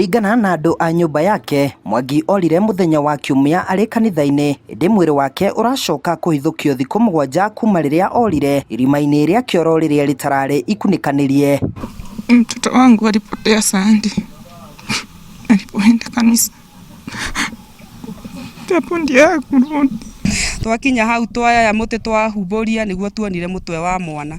Kũringana na andũ a nyũmba yake, Mwangi orire mũthenya wa Kiumia arĩ kanitha-inĩ, ĩndĩ mwĩrĩ wake ũracoka kũhithũkio thikũ 7 kuma rĩrĩa orire irima-inĩ rĩa kĩoro rĩrĩa rĩtararĩ ikunĩkanĩrie. Mtoto wangu alipotea Sunday alipoenda kanisa, hapo ndiye hakurudi. Twakinya hau twaya mũtĩ twahumbũria nĩguo tuonire mũtwe wa mwana,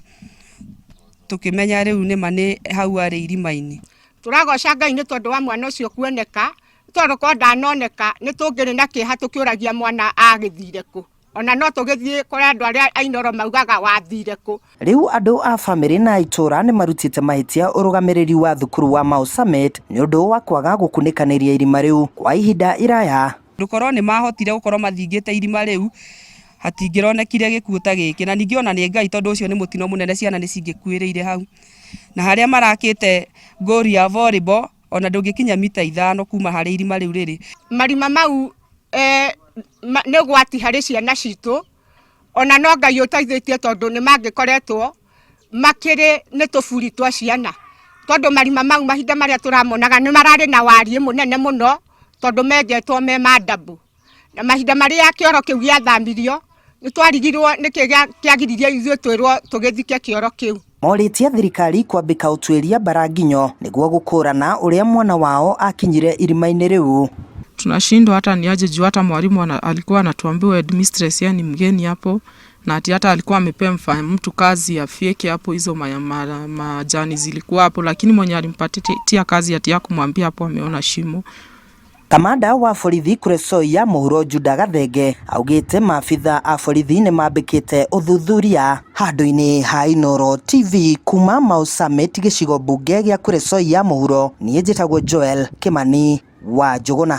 tukĩmenya rĩu nĩma nĩ hau arĩ irima-inĩ. Tũragoca Ngai nĩ tondũ wa mwana ũcio kuoneka, tondũ korwo ndanoneka nĩ tũngĩrĩ na kĩeha tũkĩũragia mwana agĩthire kũ. Ona no tũgĩthiĩ kũrĩ andũ arĩa a Inooro maugaga wathire kũ. Rĩu andũ a bamĩrĩ na itũũra nĩ marutĩte mahĩtia ũrũgamĩrĩri wa thukuru wa Mau Summit nĩ ũndũ wa kwaga gũkunĩkanĩria irima rĩu kwa ihinda iraya. Ndũkorwo nĩ mahotire gũkorwo mathingĩte irima rĩu, hatingĩronekire gĩkuũ ta gĩkĩ. Na ningĩ ona nĩ Ngai tondũ ũcio nĩ mũtino mũnene, ciana nĩ cingĩkuĩrĩire hau. Na harĩa marakĩte ngori ya volleyball ona ndũngĩkinya mita 5 kuma harĩ irima rĩu rĩrĩ. Marima mau nĩ ũgwati harĩ ciana citũ, ona no Ngai ũteithĩtie tondũ nĩ mangĩkoretwo makĩrĩ nĩ tũburi twa ciana, tondũ marima mau mahinda marĩa tũramonaga nĩ mararĩ na wariĩ mũnene mũno tondũ menjetwo me mandabu. Na mahinda marĩa kĩoro kĩu gĩathamirio nĩ twarigirwo nĩkĩ kĩagiririe ithuĩ twĩrwo tũgĩthike kĩoro kĩu. Morĩtie thirikari kwambĩka ũtuĩria mbaranginyo nĩguo gũkũrana ũrĩa mwana wao akinyire irima-inĩ rĩu. Tunashindwa hata ni aje juu hata mwalimu alikuwa anatuambia headmistress yeye ni mgeni hapo, na ati hata alikuwa amepea mtu kazi afyeke hapo hizo majani zilikuwa hapo, lakini mwenye alimpatia kazi ati hakumwambia hapo ameona shimo. Kamanda wa borithi Kuresoi ya mũhuro Juda Gathenge augĩte maabitha a borithi nĩ mambĩkĩte ũthuthuria handũ-inĩ ha Inooro TV kuma Mau Summit gĩcigo mbunge gĩa Kuresoi ya mũhuro. Niĩ njĩtagwo Joel Kimani wa Njũgũna.